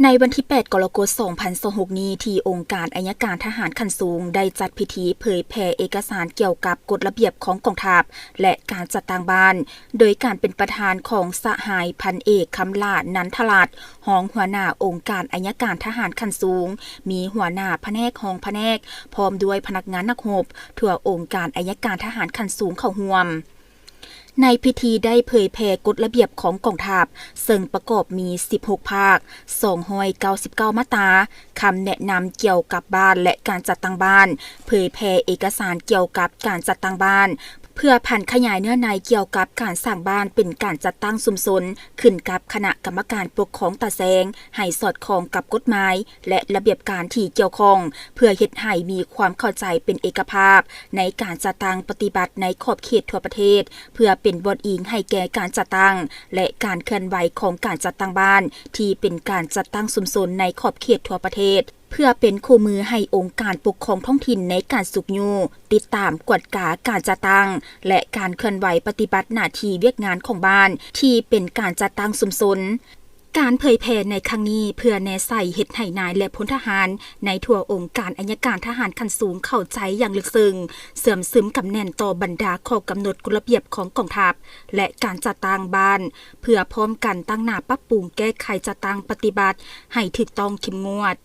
ໃນວັນທີແປດ ກໍລະກົດ ສອງພັນຊາວຫົກນີ້ ທີ່ອົງການໄອຍະການທະຫານຂັ້ນສູງ ໄດ້ຈັດພິທີເຜີຍແຜ່ເອກະສານກ່ຽວກັບກົດລະບຽບຂອງກອງທັບ ແລະ ການຈັດຕັ້ງບ້ານ ໂດຍການເປັນປະທານຂອງສະຫາຍພັນເອກ ຄຳຫຼ້າ ນັນທະລັດ ຮອງຫົວໜ້າອົງການໄອຍະການທະຫານຂັ້ນສູງ, ມີຫົວໜ້າພະແນກ, ຮອງພະແນກ ພ້ອມດ້ວຍພະນັກງານນັກຮົບທົ່ວອົງການໄອຍະການທະຫານຂັ້ນສູງເຂົ້າຮ່ວມ. ໃນພິທີໄດ້ເຜີຍແຜ່ກົດລະບຽບຂອງກອງທັບ ເຊິ່ງປະກອບມີສິບຫົກພາກ, ສອງຮ້ອຍເກົ້າສິບເກົ້າມາດຕາ, ຄຳແນະນຳກ່ຽວກັບບ້ານ ແລະ ການຈັດຕັ້ງບ້ານ, ເຜີຍແຜ່ເອກະສານກ່ຽວກັບການຈັດຕັ້ງບ້ານ ເພື່ອຜັນຂະຫຍາຍເນື້ອໃນກ່ຽວກັບການສ້າງບ້ານເປັນການຈັດຕັ້ງຊຸມຊົນ ຂຶ້ນກັບຄະນະກຳມະການປົກຄອງຕາແຊງ ໃຫ້ສອດຄ່ອງກັບກົດໝາຍ ແລະ ລະບຽບການທີ່ກ່ຽວຂ້ອງ ເພື່ອເຮັດໃຫ້ມີຄວາມເຂົ້າໃຈເປັນເອກະພາບ ໃນການຈັດຕັ້ງປະຕິບັດໃນຂອບເຂດທົ່ວປະເທດ ເພື່ອເປັນບ່ອນອີງໃຫ້ແກ່ການຈັດຕັ້ງ ແລະ ການເຄື່ອນໄຫວຂອງການຈັດຕັ້ງບ້ານ ທີ່ເປັນການຈັດຕັ້ງຊຸມຊົນໃນຂອບເຂດທົ່ວປະເທດ ເພື່ອເປັນຄູ່ມືໃຫ້ອົງການປົກຄອງທ້ອງຖິ່ນໃນການຊຸກຍູ້, ຕິດຕາມ, ກວດກາການຈັດຕັ້ງ ແລະ ການເຄື່ອນໄຫວປະຕິບັດໜ້າທີ່ວຽກງານຂອງບ້ານທີ່ເປັນການຈັດຕັ້ງຊຸມຊົນ. ການເຜີຍແຜ່ໃນຄັ້ງນີ້ ເພື່ອແນໃສ່ເຮັດໃຫ້ນາຍ ແລະ ພົນທະຫານໃນທົ່ວອົງການໄອຍະການທະຫານຂັ້ນສູງເຂົ້າໃຈຢ່າງເລິກເຊິ່ງ, ເຊື່ອມຊຶມກຳແໜ້ນຕໍ່ບັນດາຂໍ້ກຳນົດກົດລະບຽບຂອງກອງທັບ ແລະ ການຈັດຕັ້ງບ້ານ ເພື່ອພ້ອມກັນຕັ້ງໜ້າປັບປຸງແກ້ໄຂຈັດຕັ້ງປະຕິບັດໃຫ້ຖືກຕ້ອງເຂັ້ມງວດ.